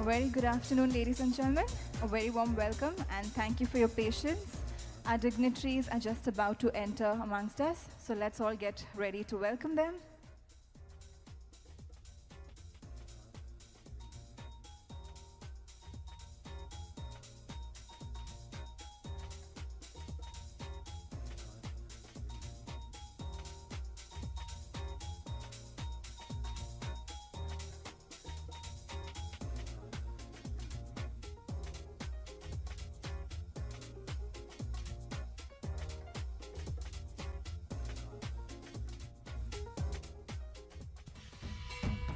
A very good afternoon, ladies and gentlemen. A very warm welcome and thank you for your patience. Our dignitaries are just about to enter amongst us, so let's all get ready to welcome them.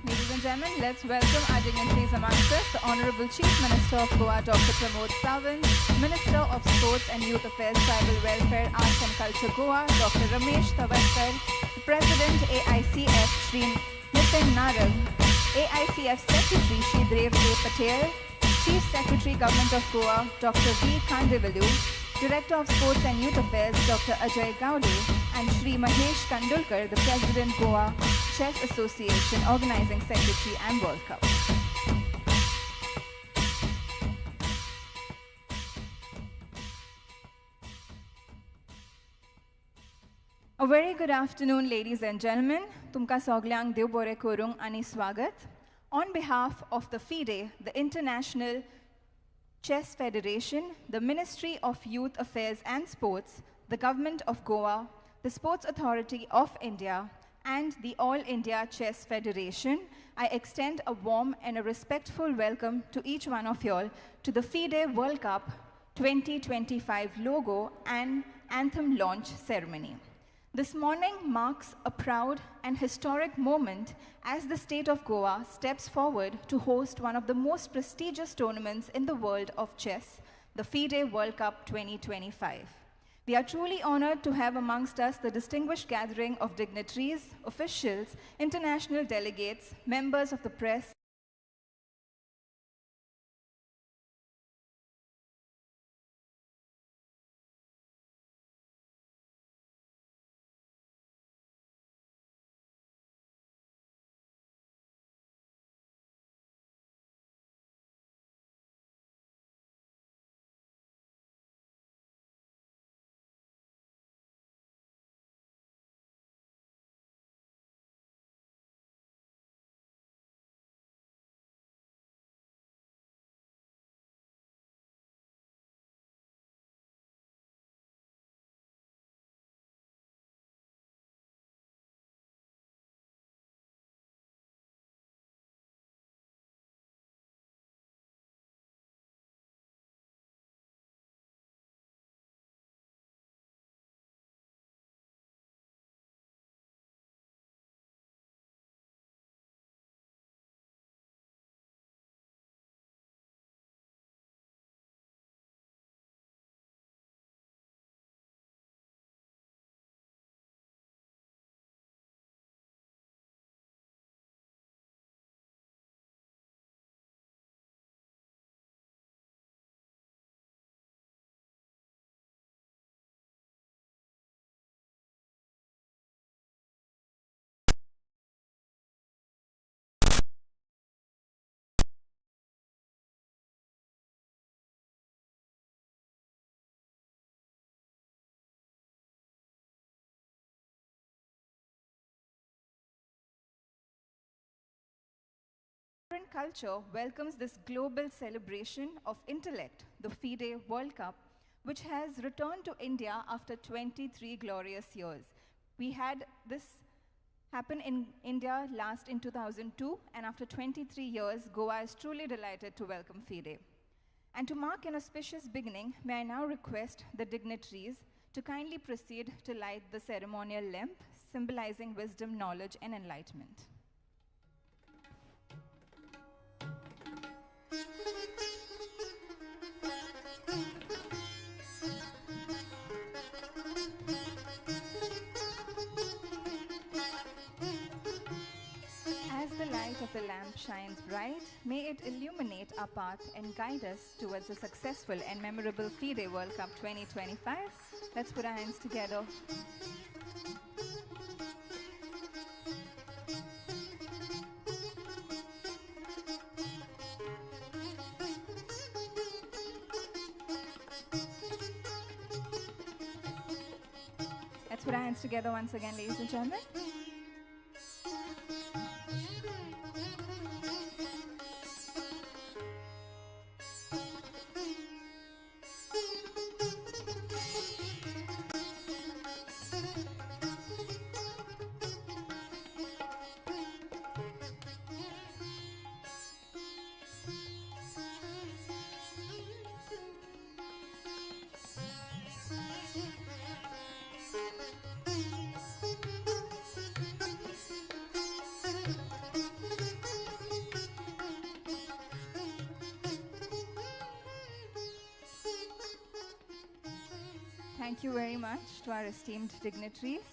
Ladies and gentlemen, let's welcome our dignitaries amongst us, the Honorable Chief Minister of Goa, Dr. Pramod Sawant, Minister of Sports and Youth Affairs, Tribal Welfare, Arts and Culture Goa, Dr. Ramesh Tawadkar, the President AICF, Shri Nitin Narang, AICF Secretary, Shri Dev A. Patel, Chief Secretary, Government of Goa, Dr. V. Kandivelu, Director of Sports and Youth Affairs, Dr. Ajay Gaude, and Shri Mahesh Kandulkar, the President, Goa Chess Association, Organizing Secretary and World Cup. A very good afternoon, ladies and gentlemen. Tumka soglyang देव बोरे करूंग ani swagat. On behalf of the FIDE, the International Chess Federation, the Ministry of Youth Affairs and Sports, the Government of Goa, the Sports Authority of India, and the All India Chess Federation, I extend a warm and a respectful welcome to each one of you all to the FIDE World Cup 2025 logo and anthem launch ceremony. This morning marks a proud and historic moment as the state of Goa steps forward to host one of the most prestigious tournaments in the world of chess, the FIDE World Cup 2025. We are truly honored to have amongst us the distinguished gathering of dignitaries, officials, international delegates, members of the press, culture welcomes this global celebration of intellect, the FIDE World Cup, which has returned to India after 23 glorious years. We had this happen in India last in 2002, and after 23 years, Goa is truly delighted to welcome FIDE. And to mark an auspicious beginning, may I now request the dignitaries to kindly proceed to light the ceremonial lamp, symbolizing wisdom, knowledge, and enlightenment. As the light of the lamp shines bright, may it illuminate our path and guide us towards a successful and memorable FIDE World Cup 2025. Let's put our hands together. put our hands together once again, ladies and gentlemen. Thank you very much to our esteemed dignitaries.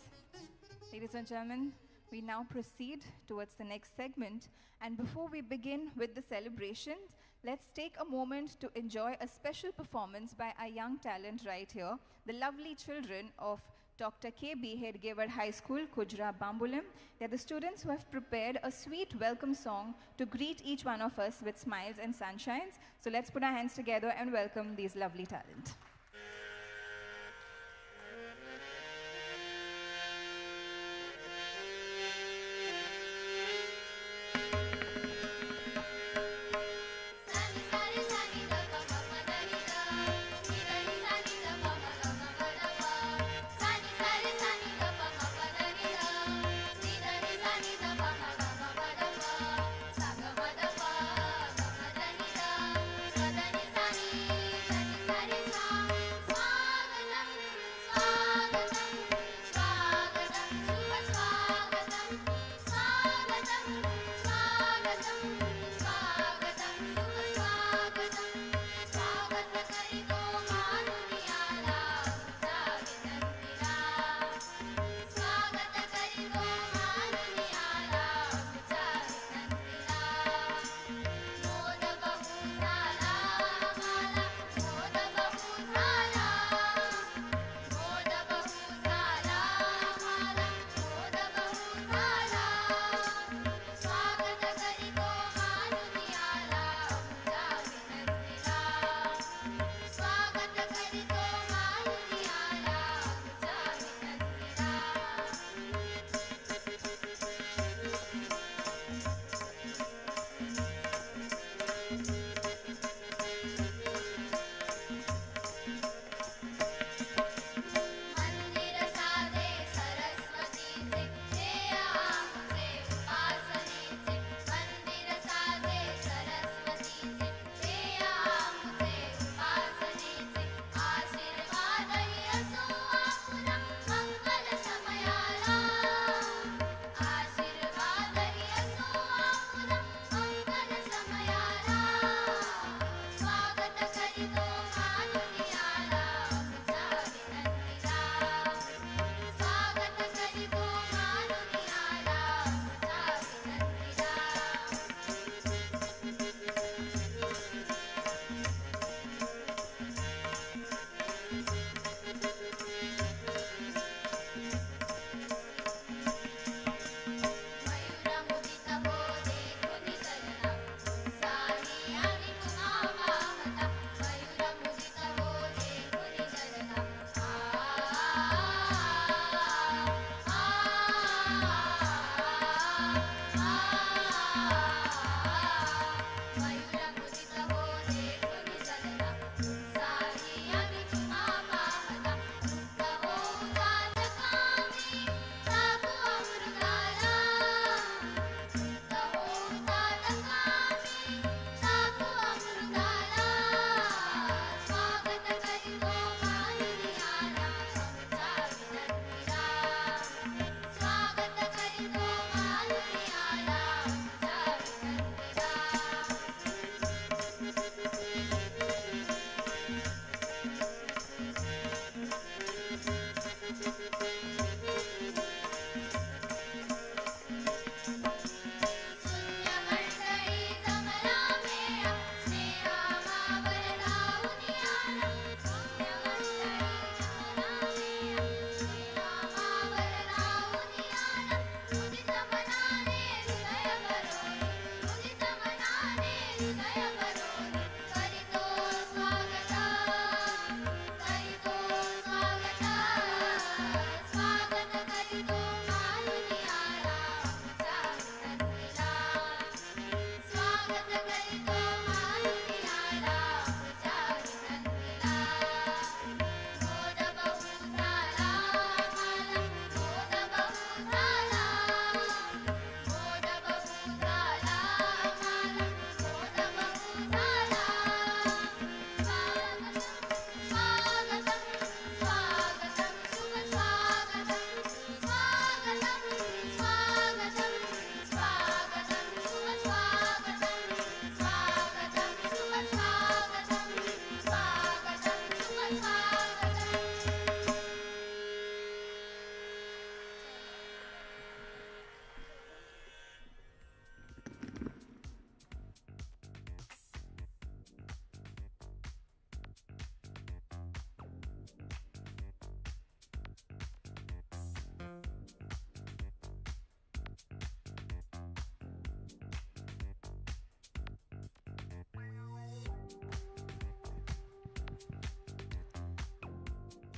Ladies and gentlemen, we now proceed towards the next segment. And before we begin with the celebrations, let's take a moment to enjoy a special performance by our young talent right here, the lovely children of Dr. K.B. Hedgewar High School, Kujra, Bambolim. They're the students who have prepared a sweet welcome song to greet each one of us with smiles and sunshines. So let's put our hands together and welcome these lovely talent. Sa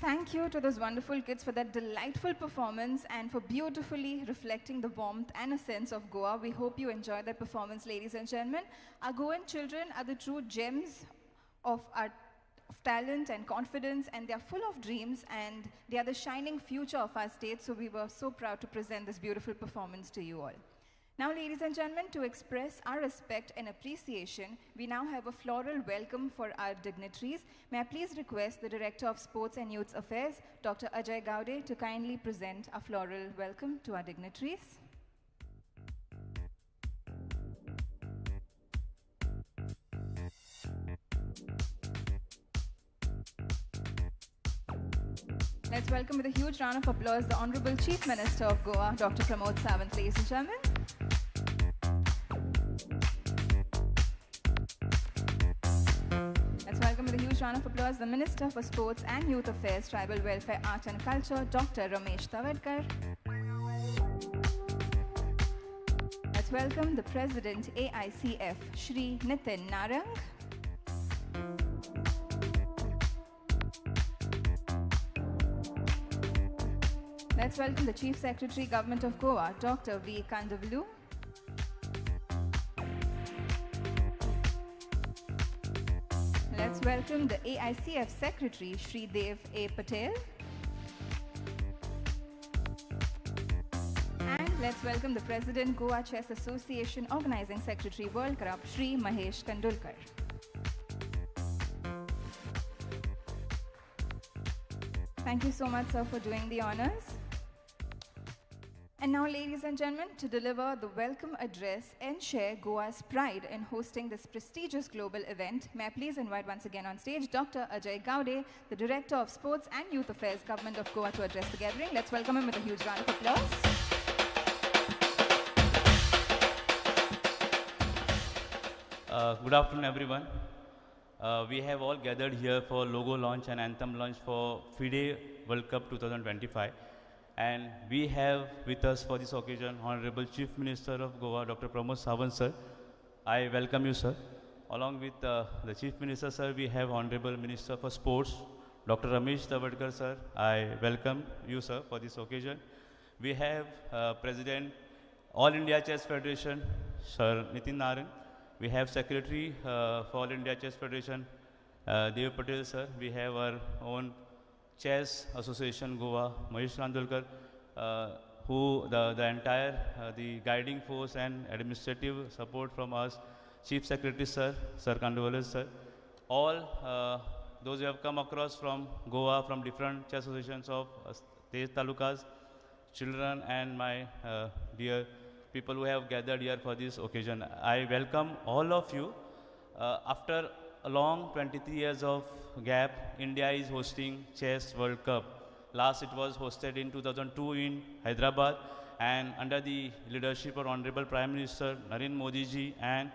Thank you to those wonderful kids for that delightful performance and for beautifully reflecting the warmth and a sense of Goa. We hope you enjoyed that performance, ladies and gentlemen. Our Goan children are the true gems of our talent and confidence, and they are full of dreams, and they are the shining future of our state, so we were so proud to present this beautiful performance to you all. Now, ladies and gentlemen, to express our respect and appreciation, we now have a floral welcome for our dignitaries. May I please request the Director of Sports and Youth Affairs, Dr. Ajay Gaude, to kindly present a floral welcome to our dignitaries. Let's welcome with a huge round of applause the Honorable Chief Minister of Goa, Dr. Pramod Sawant, ladies and gentlemen. Let's welcome with a huge round of applause the Minister for Sports and Youth Affairs, Tribal Welfare, Art and Culture, Dr. Ramesh Tawadkar. Let's welcome the President, AICF, Shri Nitin Narang. Let's welcome the Chief Secretary, Government of Goa, Dr. V. Kandavelu. Let's welcome the AICF Secretary, Shri Dev A. Patel. And let's welcome the President, Goa Chess Association, Organizing Secretary, World Cup, Shri Mahesh Kandulkar. Thank you so much, sir, for doing the honors. And now, ladies and gentlemen, to deliver the welcome address and share Goa's pride in hosting this prestigious global event, may I please invite once again on stage Dr. Ajay Gaude, the Director of Sports and Youth Affairs, Government of Goa, to address the gathering. Let's welcome him with a huge round of applause. Good afternoon, everyone. We have all gathered here for logo launch and anthem launch for FIDE World Cup 2025. And we have with us for this occasion Honorable Chief Minister of Goa, Dr. Pramod Sawant, sir. I welcome you, sir. Along with the Chief Minister, sir, we have Honorable Minister for Sports, Dr. Ramesh Tawadkar, sir. I welcome you, sir, for this occasion. We have President All India Chess Federation, Sir Nitin Narang. We have Secretary for All India Chess Federation, Dev Patel, sir. We have our own Chess Association Goa, Mahesh Kandulkar, who the entire the guiding force and administrative support from us, Chief Secretary sir, Sir Kandulkar sir, all those who have come across from Goa, from different chess associations of state talukas, children and my dear people who have gathered here for this occasion. I welcome all of you. After a long 23 years of gap, India is hosting Chess World Cup. Last it was hosted in 2002 in Hyderabad, and under the leadership of Honorable Prime Minister Narendra Modi ji and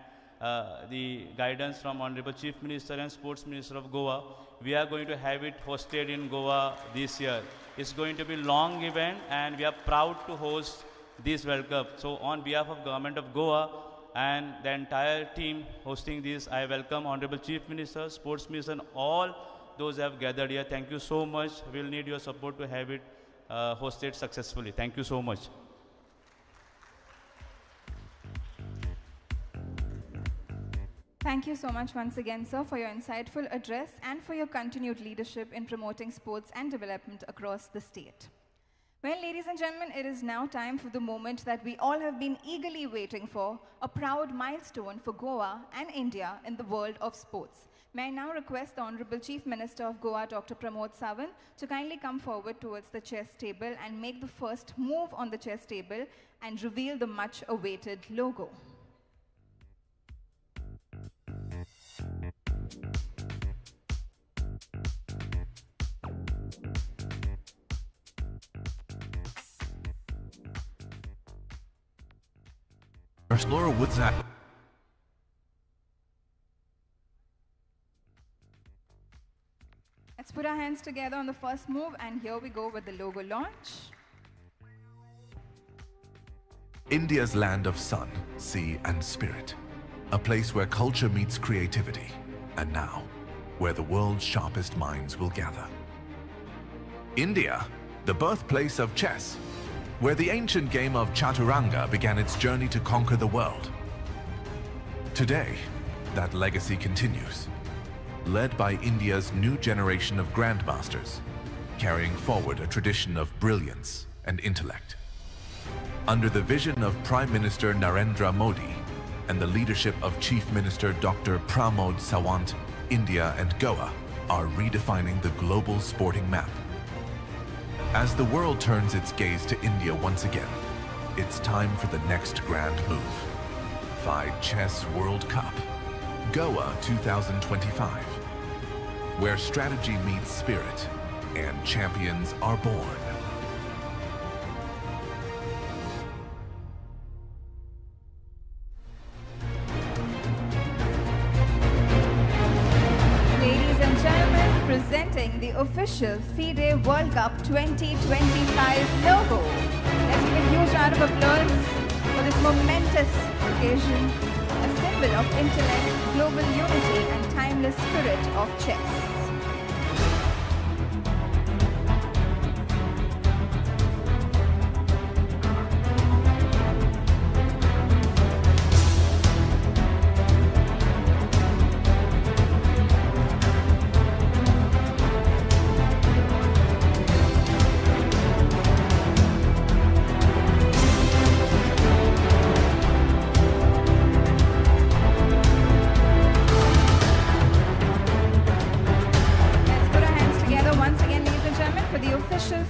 the guidance from Honorable Chief Minister and Sports Minister of Goa, we are going to have it hosted in Goa this year. It's going to be a long event and we are proud to host this World Cup. So on behalf of Government of Goa and the entire team hosting this, I welcome Honorable Chief Minister, Sports Minister, and all those who have gathered here. Thank you so much. We'll need your support to have it hosted successfully. Thank you so much. Thank you so much once again, sir, for your insightful address and for your continued leadership in promoting sports and development across the state. Well, ladies and gentlemen, it is now time for the moment that we all have been eagerly waiting for, a proud milestone for Goa and India in the world of sports. May I now request the Honorable Chief Minister of Goa, Dr. Pramod Sawant, to kindly come forward towards the chess table and make the first move on the chess table and reveal the much-awaited logo. Laura Woods. Let's put our hands together on the first move, and here we go with the logo launch. India's land of sun, sea, and spirit. A place where culture meets creativity, and now, where the world's sharpest minds will gather. India, the birthplace of chess, where the ancient game of Chaturanga began its journey to conquer the world. Today, that legacy continues, led by India's new generation of grandmasters, carrying forward a tradition of brilliance and intellect. Under the vision of Prime Minister Narendra Modi and the leadership of Chief Minister Dr. Pramod Sawant, India and Goa are redefining the global sporting map. As the world turns its gaze to India once again, it's time for the next grand move. FIDE Chess World Cup, Goa 2025, where strategy meets spirit and champions are born. Ladies and gentlemen, presenting the official FIDE World Cup 2025 logo. Let's give a huge round of applause for this momentous occasion, a symbol of intellect, global unity, and timeless spirit of chess.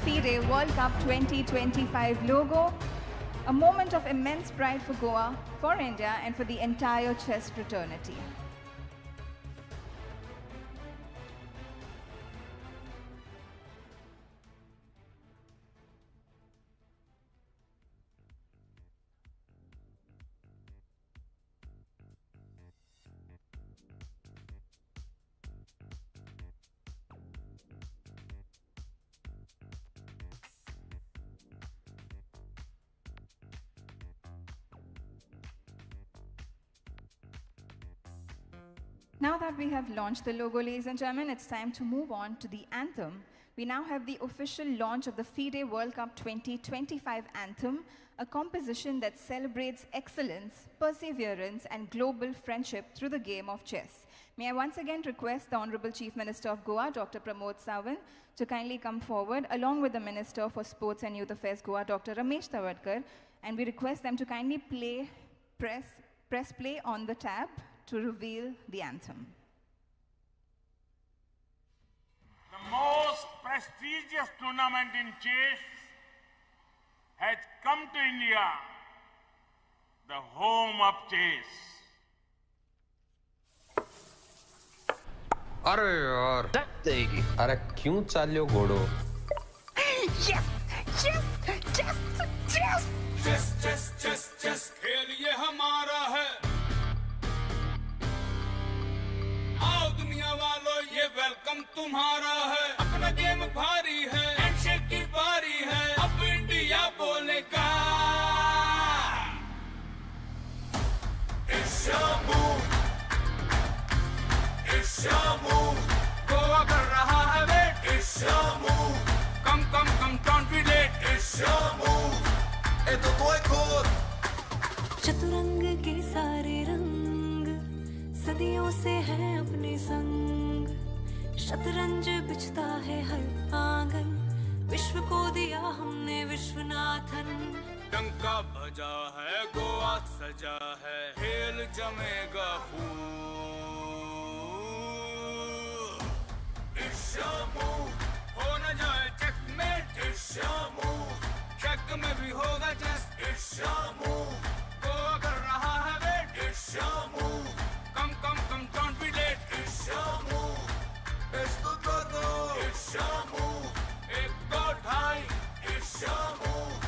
FIDE World Cup 2025 logo, a moment of immense pride for Goa, for India, and for the entire chess fraternity. Now that we have launched the logo, ladies and gentlemen, it's time to move on to the anthem. We now have the official launch of the FIDE World Cup 2025 anthem, a composition that celebrates excellence, perseverance, and global friendship through the game of chess. May I once again request the Honorable Chief Minister of Goa, Dr. Pramod Sawant, to kindly come forward, along with the Minister for Sports and Youth Affairs Goa, Dr. Ramesh Tawadkar, and we request them to kindly press play on the tab to reveal the anthem. The most prestigious tournament in chess has come to India, the home of chess. अरे यार, अरे क्यों चाल्यो घोड़ो? Yes, yes, yes, yes. Chess, chess, chess, chess, खेल ये हमारा है। आओ दुनिया वालों ये welcome तुम्हारा है। अपना गेम भारी है, हैंडशेक की बारी है, अब इंडिया बोलेगा। It's your move. It's your move. Goa कर रहा है wait. It's your move. Come come come don't be late. It's your move. ए तो तो एक और चतुरंग के सारे रंग सदियों से है अपने संग। शतरंज बिछता है हर आंगन, विश्व को दिया हमने विश्वनाथन। डंका बजा है गोवा सजा है, खेल जमेगा खूब। It's your move. हो न जाए checkmate. It's your move. Check में भी होगा chess. It's your move. Goa कर रहा है wait. It's your move. Come come come don't be late. It's your move. It's the It's your move. एक दो ढाई। It's your move.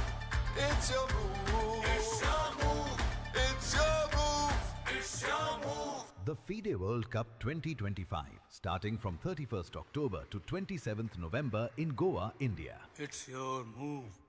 It's your move. It's your move. It's your move. It's your move. The FIDE World Cup 2025, starting from 31st October to 27th November in Goa, India. It's your move.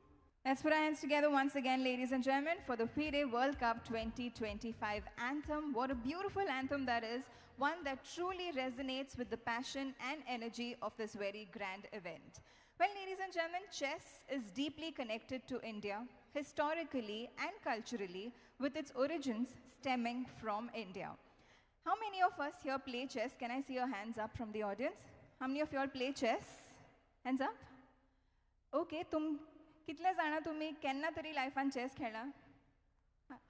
Let's put our hands together once again, ladies and gentlemen, for the FIDE World Cup 2025 anthem. What a beautiful anthem that is, one that truly resonates with the passion and energy of this very grand event. Well, ladies and gentlemen, chess is deeply connected to India, historically and culturally, with its origins stemming from India. How many of us here play chess? Can I see your hands up from the audience? How many of you all play chess? Hands up? Okay, तुम कितले जाणा तुम्ही केन्ना तरी लायफान chess खेळा?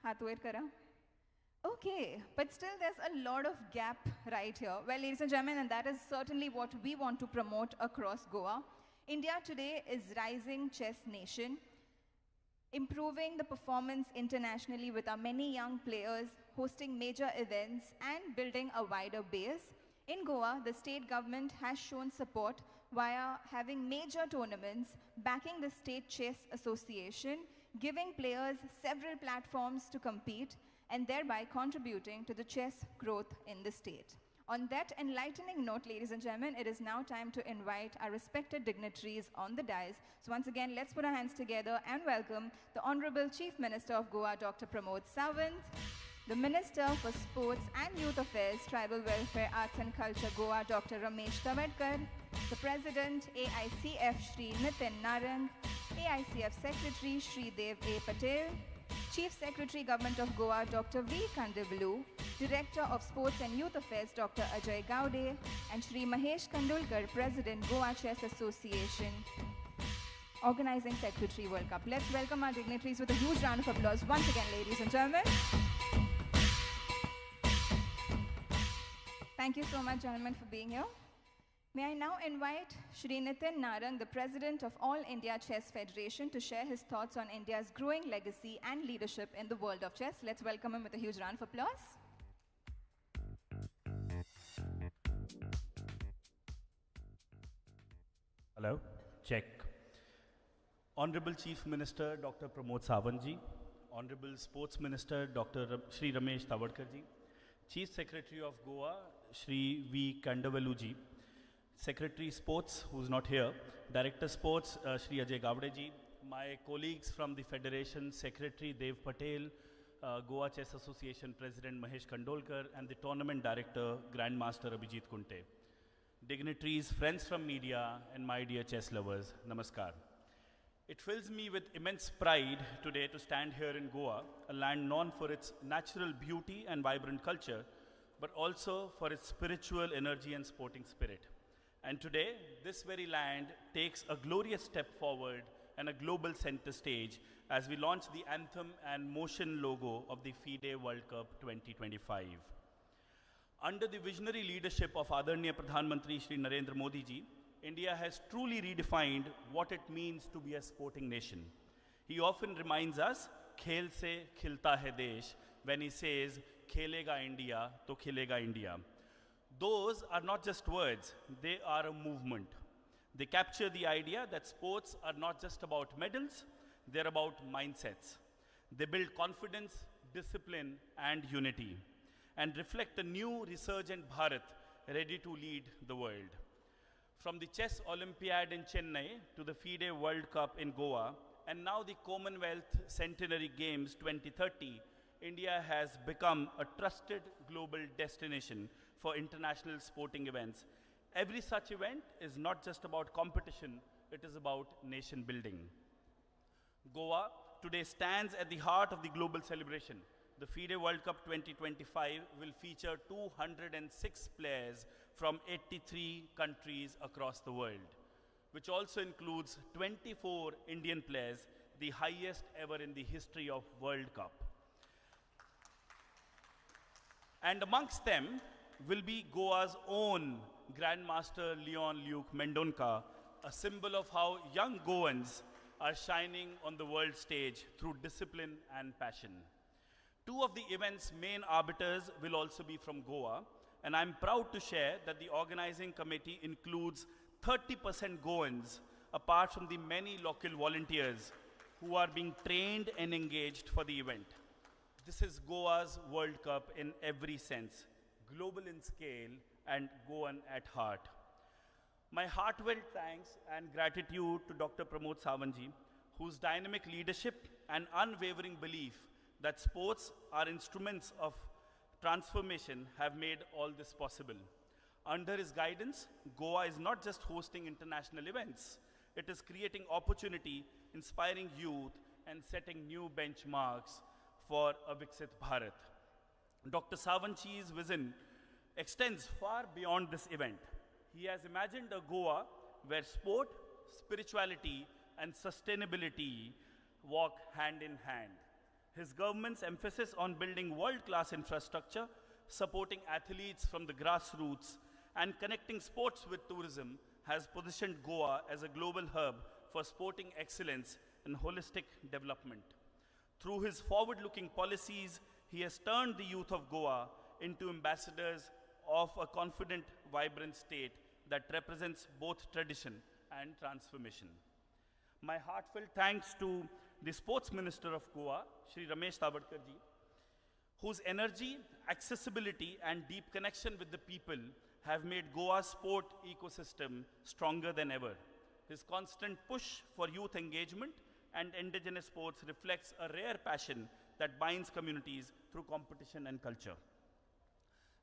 हात वयर करा. Okay, but still there's a lot of gap right here. Well, ladies and gentlemen, and that is certainly what we want to promote across Goa. India today is rising chess nation, improving the performance internationally with our many young players, hosting major events and building a wider base. In Goa, the state government has shown support via having major tournaments, backing the State Chess Association, giving players several platforms to compete, and thereby contributing to the chess growth in the state. On that enlightening note, ladies and gentlemen, it is now time to invite our respected dignitaries on the dais. So once again, let's put our hands together and welcome the Honorable Chief Minister of Goa, Dr. Pramod Sawant, the Minister for Sports and Youth Affairs, Tribal Welfare, Arts and Culture, Goa, Dr. Ramesh Tawadkar, the President, AICF, Shri Nitin Narang, AICF Secretary, Shri Dev A. Patel, Chief Secretary, Government of Goa, Dr. V. Kandivelu, Director of Sports and Youth Affairs, Dr. Ajay Gaude, and Shri Mahesh Kandulkar, President, Goa Chess Association, Organizing Secretary, World Cup. Let's welcome our dignitaries with a huge round of applause once again, ladies and gentlemen. Thank you so much, gentlemen, for being here. May I now invite Shri Nitin Narang, the President of All India Chess Federation, to share his thoughts on India's growing legacy and leadership in the world of chess. Let's welcome him with a huge round of applause. Hello, check. Honorable Chief Minister Dr. Pramod Sawant ji, Honorable Sports Minister Dr. Shri Ramesh Tawadkar ji, Chief Secretary of Goa Shri V. Kandavelu ji, Secretary Sports, who's not here, Director Sports, Shri Ajay Gawde ji, my colleagues from the Federation, Secretary Dev Patel, Goa Chess Association President Mahesh Kandolkar, and the Tournament Director, Grandmaster Abhijit Kunte. Dignitaries, friends from media, and my dear chess lovers, Namaskar. It fills me with immense pride today to stand here in Goa, a land known for its natural beauty and vibrant culture, but also for its spiritual energy and sporting spirit. And today, this very land takes a glorious step forward and a global center stage as we launch the anthem and motion logo of the FIDE World Cup 2025. Under the visionary leadership of Adarniya Pradhan Mantri Shri Narendra Modi ji, India has truly redefined what it means to be a sporting nation. He often reminds us, "Khel se khilta hai desh," when he says, "Khelega India, to khilega India." Those are not just words, they are a movement. They capture the idea that sports are not just about medals, they're about mindsets. They build confidence, discipline, and unity, and reflect a new resurgent Bharat ready to lead the world. From the Chess Olympiad in Chennai to the FIDE World Cup in Goa, and now the Commonwealth Centenary Games 2030, India has become a trusted global destination for international sporting events. Every such event is not just about competition, it is about nation building. Goa today stands at the heart of the global celebration. The FIDE World Cup 2025 will feature 206 players from 83 countries across the world, which also includes 24 Indian players, the highest ever in the history of World Cup. And amongst them will be Goa's own Grandmaster Leon Luke Mendonca, a symbol of how young Goans are shining on the world stage through discipline and passion. Two of the event's main arbiters will also be from Goa, and I'm proud to share that the organizing committee includes 30% Goans, apart from the many local volunteers who are being trained and engaged for the event. This is Goa's World Cup in every sense, global in scale and Goan at heart. My heartfelt thanks and gratitude to Dr. Pramod Sawant ji, whose dynamic leadership and unwavering belief that sports are instruments of transformation have made all this possible. Under his guidance, Goa is not just hosting international events, It is creating opportunity, inspiring youth, and setting new benchmarks for a Viksit Bharat. Dr. Sawantji's vision extends far beyond this event. He has imagined a Goa where sport, spirituality, and sustainability walk hand in hand. His government's emphasis on building world-class infrastructure, supporting athletes from the grassroots, and connecting sports with tourism has positioned Goa as a global hub for sporting excellence and holistic development. Through his forward-looking policies, he has turned the youth of Goa into ambassadors of a confident, vibrant state that represents both tradition and transformation. My heartfelt thanks to the Sports Minister of Goa, Shri Ramesh Tawadkar ji, whose energy, accessibility, and deep connection with the people have made Goa's sport ecosystem stronger than ever. His constant push for youth engagement and indigenous sports reflects a rare passion that binds communities through competition and culture.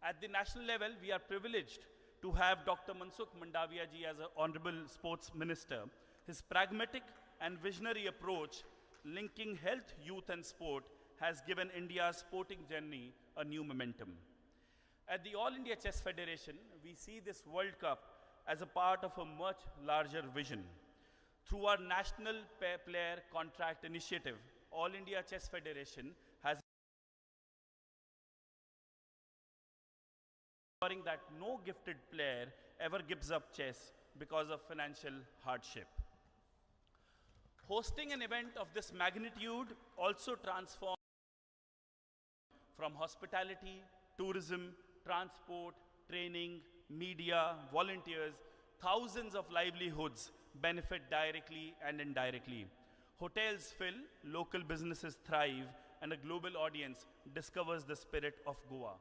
At the national level, we are privileged to have Dr. Mansukh Mandaviya ji as an honorable sports minister. His pragmatic and visionary approach, linking health, youth, and sport, has given India's sporting journey a new momentum. At the All India Chess Federation, we see this World Cup as a part of a much larger vision. Through our National Player Contract Initiative, All India Chess Federation has ensuring that no gifted player ever gives up chess because of financial hardship. Hosting an event of this magnitude also transforms from hospitality, tourism, transport, training, media, volunteers, thousands of livelihoods benefit directly and indirectly. Hotels fill, local businesses thrive, and a global audience discovers the spirit of Goa.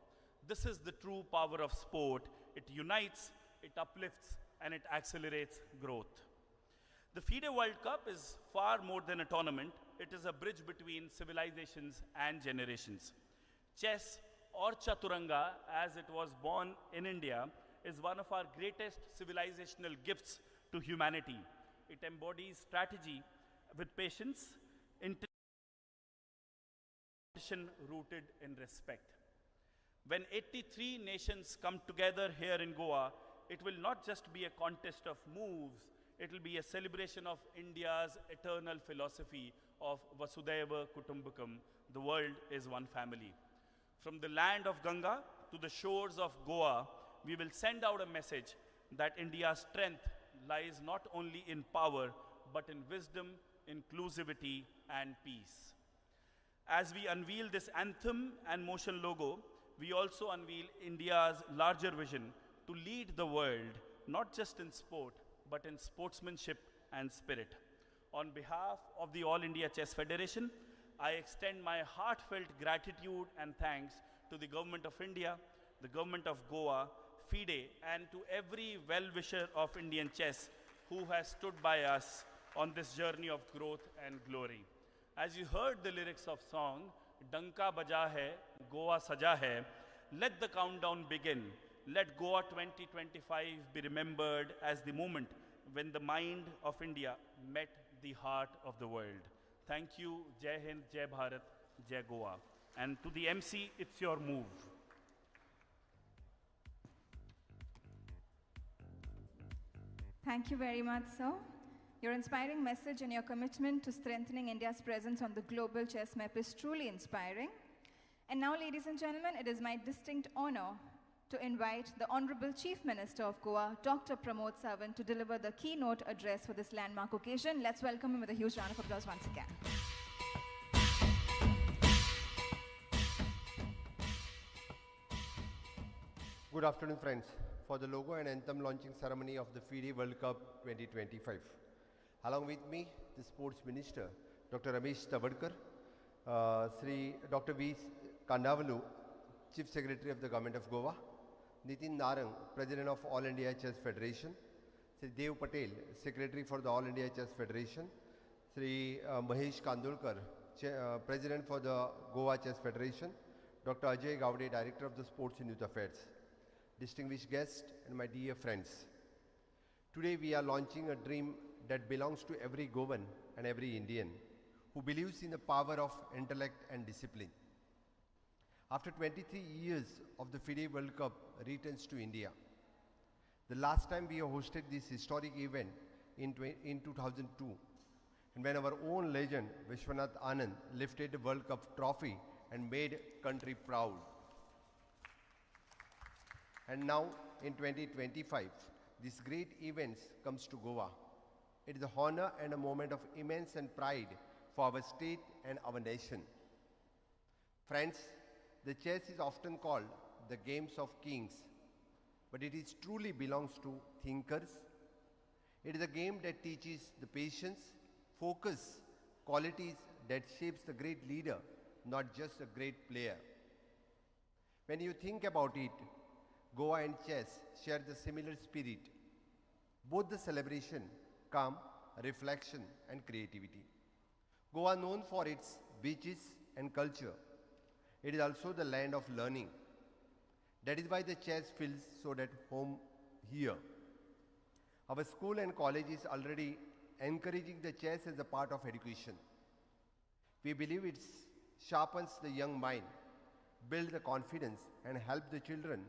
This is the true power of sport. It unites, it uplifts, and it accelerates growth. The FIDE World Cup is far more than a tournament. It is a bridge between civilizations and generations. Chess, or Chaturanga, as it was born in India, is one of our greatest civilizational gifts to humanity. It embodies strategy with patience, intention rooted in respect. When 83 nations come together here in Goa, it will not just be a contest of moves, it will be a celebration of India's eternal philosophy of Vasudhaiva Kutumbakam, the world is one family. From the land of Ganga to the shores of Goa, we will send out a message that India's strength lies not only in power, but in wisdom, inclusivity, and peace. As we unveil this anthem and motion logo, we also unveil India's larger vision to lead the world, not just in sport, but in sportsmanship and spirit. On behalf of the All India Chess Federation, I extend my heartfelt gratitude and thanks to the Government of India, the Government of Goa, FIDE, and to every well-wisher of Indian chess who has stood by us on this journey of growth and glory. As you heard the lyrics of song, Danka Baja Hai, Goa Saja Hai, let the countdown begin. Let Goa 2025 be remembered as the moment when the mind of India met the heart of the world. Thank you. Jai Hind, Jai Bharat, Jai Goa. And to the MC, it's your move. Thank you very much, sir. Your inspiring message and your commitment to strengthening India's presence on the global chess map is truly inspiring. And now, ladies and gentlemen, it is my distinct honor to invite the Honorable Chief Minister of Goa, Dr. Pramod Sawant, to deliver the keynote address for this landmark occasion. Let's welcome him with a huge round of applause once again. Good afternoon, friends, for the logo and anthem launching ceremony of the FIDE World Cup 2025. Along with me, the Sports Minister, Dr. Ramesh Tawadkar, Sri Dr. V. Kandavalu, Chief Secretary of the Government of Goa, Nitin Narang, President of All India Chess Federation, Sri Dev Patel, Secretary for the All India Chess Federation, Sri Mahesh Kandolkar, President for the Goa Chess Federation, Dr. Ajay Gawde, Director of the Sports and Youth Affairs, distinguished guests and my dear friends. Today we are launching a dream that belongs to every Goan and every Indian who believes in the power of intellect and discipline. After 23 years of the FIDE World Cup returns to India. The last time we hosted this historic event in 2002, and when our own legend Vishwanath Anand lifted the World Cup trophy and made country proud. And now in 2025, this great event comes to Goa. It is an honor and a moment of immense and pride for our state and our nation. Friends, the chess is often called the games of kings, but it is truly belongs to thinkers. It is a game that teaches the patience, focus, qualities that shapes the great leader, not just a great player. When you think about it, Goa and chess share the similar spirit, both the celebration, calm, reflection, and creativity. Goa, known for its beaches and culture, it is also the land of learning. That is why the chess feels so at home here. Our school and college is already encouraging the chess as a part of education. We believe it sharpens the young mind, builds the confidence, and helps the children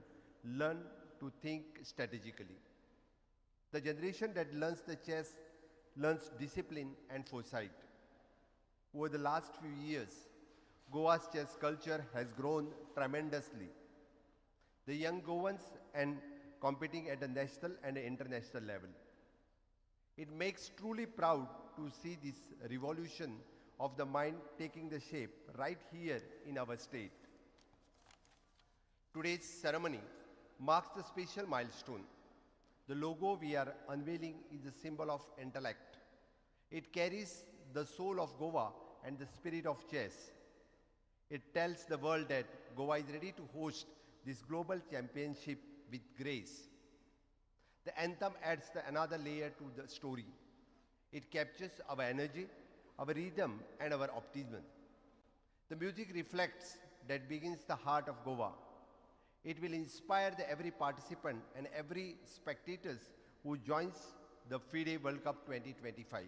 learn to think strategically. The generation that learns the chess learns discipline and foresight. Over the last few years, Goa's chess culture has grown tremendously. The young Goans and competing at the national and international level. It makes truly proud to see this revolution of the mind taking the shape right here in our state. Today's ceremony marks the special milestone. The logo we are unveiling is a symbol of intellect. It carries the soul of Goa and the spirit of chess. It tells the world that Goa is ready to host this global championship with grace. The anthem adds another layer to the story. It captures our energy, our rhythm, and our optimism. The music reflects that begins the heart of Goa. It will inspire every participant and every spectators who joins the FIDE World Cup 2025.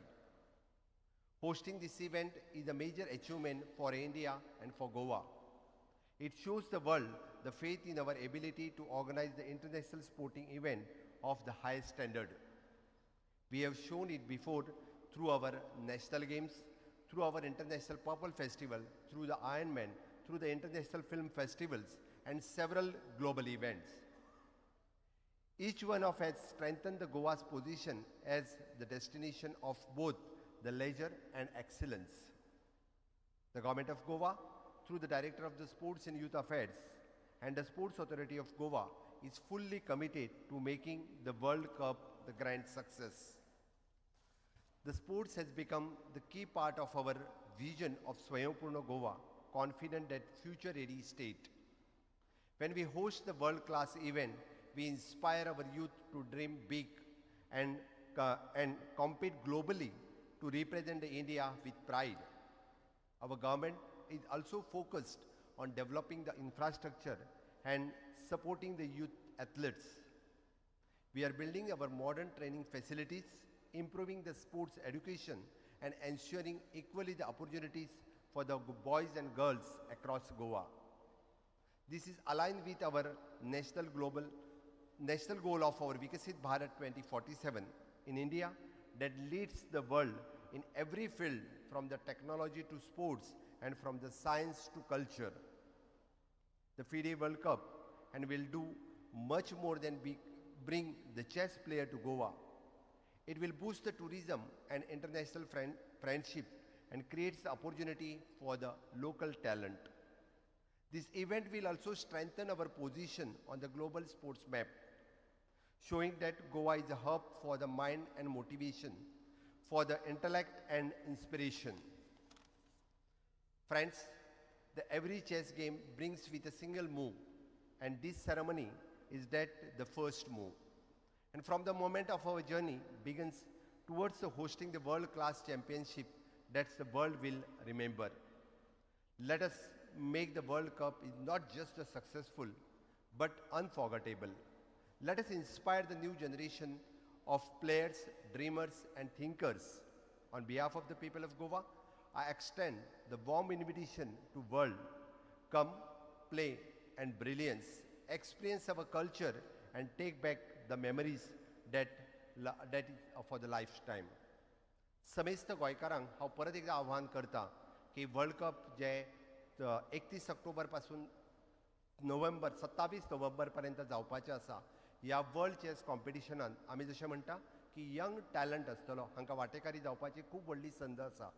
Hosting this event is a major achievement for India and for Goa. It shows the world the faith in our ability to organize the international sporting event of the highest standard. We have shown it before through our national games, through our International Purple Festival, through the Ironman, through the International Film Festivals, and several global events. Each one of us strengthened the Goa's position as the destination of both the leisure and excellence. The Government of Goa, through the Director of the Sports and Youth Affairs and the Sports Authority of Goa, is fully committed to making the World Cup the grand success. The sports has become the key part of our vision of Swayampurna Goa, confident that future-ready state. When we host the world-class event, we inspire our youth to dream big and compete globally to represent India with pride. Our government is also focused on developing the infrastructure and supporting the youth athletes. We are building our modern training facilities, improving the sports education, and ensuring equally the opportunities for the boys and girls across Goa. This is aligned with our national goal of our Viksit Bharat 2047 in India that leads the world in every field, from the technology to sports and from the science to culture. The FIDE World Cup and will do much more than bring the chess player to Goa. It will boost the tourism and international friendship and creates the opportunity for the local talent. This event will also strengthen our position on the global sports map, showing that Goa is a hub for the mind and motivation, for the intellect and inspiration. Friends, every chess game brings with a single move, and this ceremony is that the first move. And from the moment of our journey begins towards the hosting the world-class championship that the world will remember. Let us make the World Cup is not just a successful, but unforgettable. Let us inspire the new generation of players, dreamers and thinkers. On behalf of the people of Goa, I extend the warm invitation to world. Come, play and brilliance, experience our culture and take back the memories that is for the lifetime. समेस्त गोंयकारांक हांव परत एकदां आव्हान करता की world cup जे 31 ऑक्टोबर पासून नोव्हेंबर 27 नोव्हेंबर पर्यंत जावपाचें आसा, ह्या वर्ल्ड चॅस कॉम्पिटिशनान आमी जशें म्हणटा की यंग टॅलंट आसतलो, हांकां वांटेकारी जावपाची खूब व्हडली संद आसा,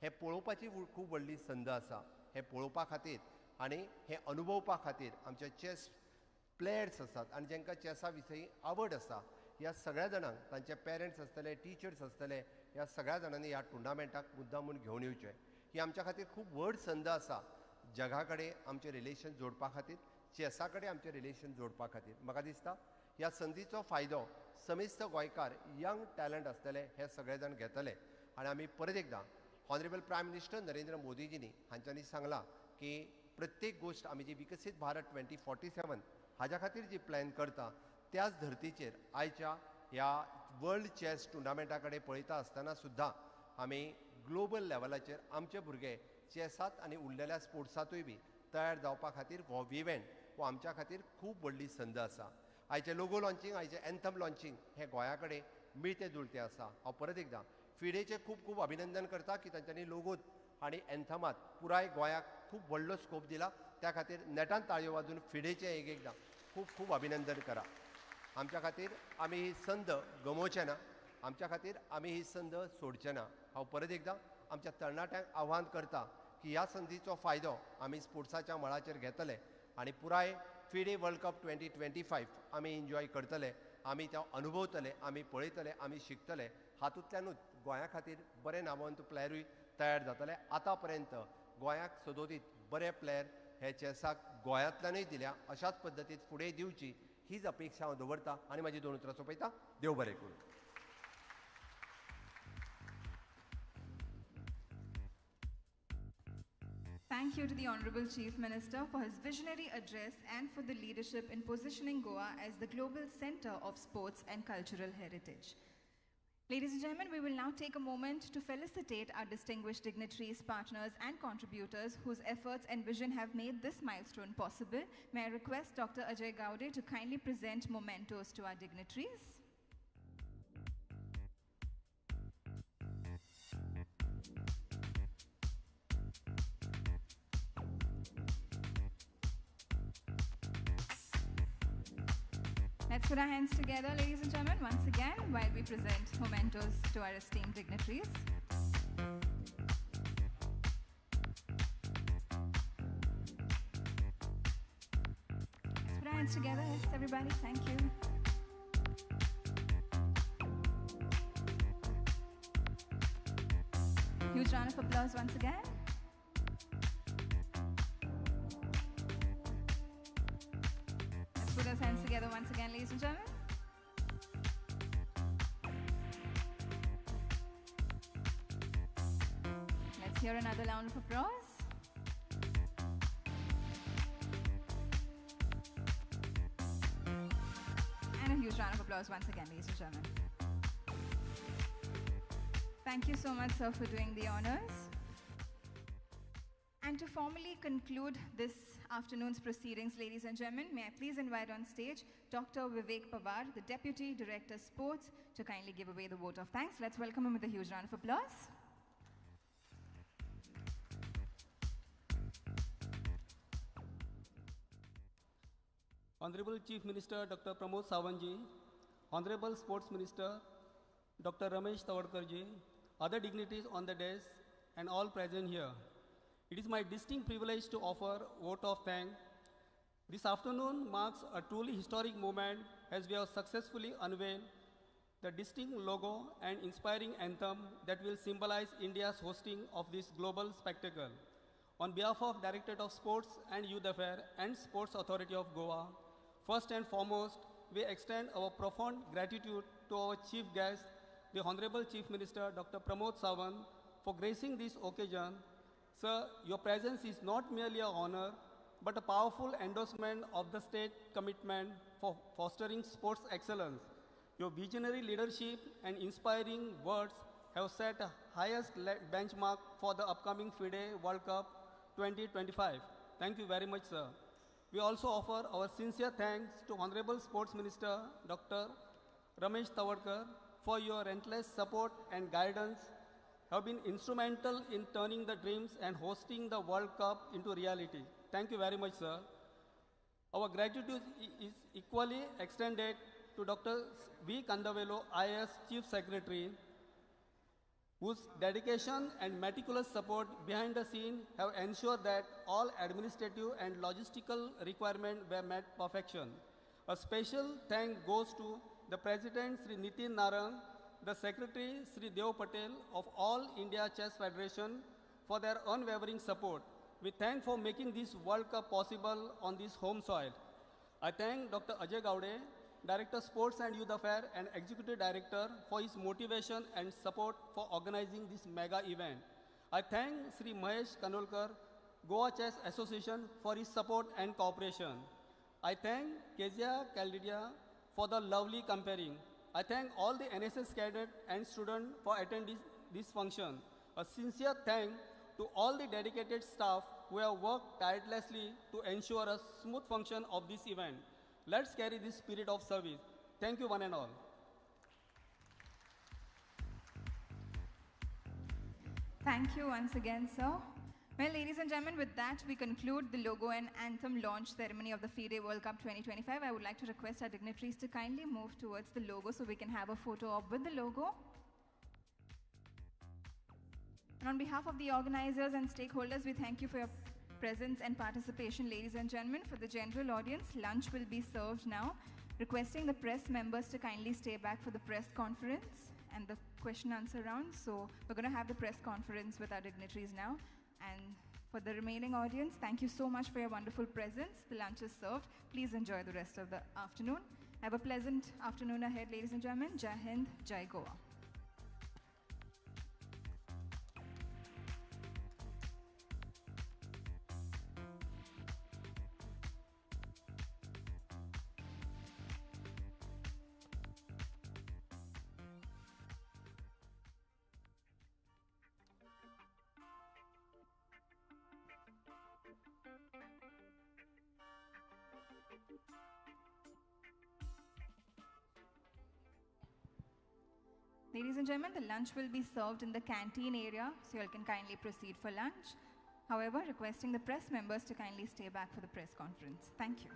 हें पळोवपाची खूब व्हडली संद आसा. हें पळोवपा खातीर आनी हें अनुभवपा खातीर आमचे चॅस प्लेयर्स आसात आनी जांकां चॅसा विशयी आवड आसा ह्या सगळ्या जाणांक, तांचे पेरंट्स आसतले, टिचर्स आसतले, ह्या सगळ्या जाणांनी ह्या टुर्नामेंटाक मुद्दामून घेवन येवचें. ही आमच्या खातीर खूब व्हड संद आसा जगा कडेन आमचें रिलेशन जोडपा खातीर, चॅसा कडेन आमचें रिलेशन जोडपा खातीर. म्हाका दिसता ह्या संदीचो फायदो समेस्त गोंयकार यंग टॅलंट आसतले हे सगळे जाण घेतले. आनी आमी परत एकदां ऑनरेबल प्रायम मिनिस्टर नरेंद्र मोदीजींनी हांच्यांनी सांगलां की प्रत्येक गोश्ट आमी जी विकसीत भारत 2047 हाज्या खातीर जी प्लॅन करता त्याच धर्तीचेर आयच्या ह्या वर्ल्ड चॅस टुर्नामेंटा कडेन पळयता आसतना सुद्दां आमी ग्लोबल लेवलाचेर आमचे भुरगे चॅसांत आनी उरलेल्या स्पोर्ट्सांतूय बी तयार जावपा खातीर हो इव्हेंट हो आमच्या खातीर खूब व्हडली संद आसा. आयचें लोगो लॉन्चिंग, आयचें एन्थम लॉन्चिंग हें गोंया कडेन मिळतें जुळतें आसा. हांव परत एकदां फिडेचें खूब खूब अभिनंदन करता की तांच्यांनी लोगोत आनी एन्थमात पुराय गोंयाक खूब व्हडलो स्कोप दिला, त्या खातीर नेटान ताळयो वाजून फिडेचें एक एकदां खूब खूब अभिनंदन करा. आमच्या खातीर आमी ही संद गमोवचे ना, आमच्या खातीर आमी ही संद सोडचे ना. हांव परत एकदां आमच्या तरणाट्यांक आव्हान करता की ह्या संदीचो फायदो आमी स्पोर्ट्साच्या मळाचेर घेतले आनी पुराय फिडे वर्ल्ड कप 2025 आमी एन्जॉय करतले, आमी तो अनुभवतले, आमी पळयतले, आमी शिकतले. हातूंतल्यानूच गोंया खातीर बरे नामवंत प्लेयरूय तयार जातले. आतां पर्यंत गोंयाक सदोदीत बरे प्लेयर हे चॅसाक गोंयांतल्यानूय दिल्या, अशाच पद्दतीन फुडें दिवची हीच अपेक्षा हांव दवरता आनी म्हाजी दोन उतरां सोंपयता. देव बरें करूं. Thank you to the Honorable Chief Minister for his visionary address and for the leadership in positioning Goa as the global center of sports and cultural heritage. Ladies and gentlemen, we will now take a moment to felicitate our distinguished dignitaries, partners and contributors whose efforts and vision have made this milestone possible. May I request Dr. Ajay Gaude to kindly present mementos to our dignitaries. Let's put our hands together, ladies and gentlemen, once again, while we present mementos to our esteemed dignitaries. Let's put our hands together, yes, everybody, thank you. Huge round of applause once again. Put our hands together once again, ladies and gentlemen. Let's hear another round of applause. And a huge round of applause once again, ladies and gentlemen. Thank you so much, sir, for doing the honors. And to formally conclude this afternoon's proceedings, ladies and gentlemen, may I please invite on stage Dr. Vivek Pawar, the Deputy Director Sports, to kindly give away the vote of thanks. Let's welcome him with a huge round of applause. Honorable Chief Minister Dr. Pramod Sawant ji, Honorable Sports Minister Dr. Ramesh Tawadkar ji, other dignitaries on the dais and all present here. It is my distinct privilege to offer vote of thanks. This afternoon marks a truly historic moment as we have successfully unveiled the distinct logo and inspiring anthem that will symbolize India's hosting of this global spectacle. On behalf of Directorate of Sports and Youth Affairs and Sports Authority of Goa, first and foremost, we extend our profound gratitude to our chief guest, the Honorable Chief Minister Dr. Pramod Sawant, for gracing this occasion. Sir, your presence is not merely an honor, but a powerful endorsement of the state commitment for fostering sports excellence. Your visionary leadership and inspiring words have set a highest benchmark for the upcoming FIDE World Cup 2025. Thank you very much, sir. We also offer our sincere thanks to Honorable Sports Minister Dr. Ramesh Tawadkar for your relentless support and guidance have been instrumental in turning the dreams and hosting the World Cup into reality. Thank you very much, sir. Our gratitude is equally extended to Dr. V. Kandavelu, IAS Chief Secretary, whose dedication and meticulous support behind the scene have ensured that all administrative and logistical requirements were met perfection. A special thank goes to the President, Sri Nitin Narang, the Secretary, Sri Dev Patel of All India Chess Federation for their unwavering support. We thank for making this World Cup possible on this home soil. I thank Dr. Ajay Gaude, Director Sports and Youth Affairs and Executive Director for his motivation and support for organizing this mega event. I thank Sri Mahesh Kanolkar, Goa Chess Association for his support and cooperation. I thank Kezia Caldidia for the lovely comparing. I thank all the NSS cadet and students for attending this function. A sincere thank to all the dedicated staff who have worked tirelessly to ensure a smooth function of this event. Let's carry this spirit of service. Thank you, one and all. Thank you once again, sir. Well, ladies and gentlemen, with that, we conclude the logo and anthem launch ceremony of the FIDE World Cup 2025. I would like to request our dignitaries to kindly move towards the logo so we can have a photo op with the logo. And on behalf of the organizers and stakeholders, we thank you for your presence and participation, ladies and gentlemen. For the general audience, lunch will be served now. Requesting the press members to kindly stay back for the press conference and the question answer round. So we're going to have the press conference with our dignitaries now. And for the remaining audience, thank you so much for your wonderful presence. The lunch is served. Please enjoy the rest of the afternoon. Have a pleasant afternoon ahead, ladies and gentlemen. Jai Hind, Jai Goa. Ladies and gentlemen, the lunch will be served in the canteen area, so you all can kindly proceed for lunch. However, requesting the press members to kindly stay back for the press conference. Thank you.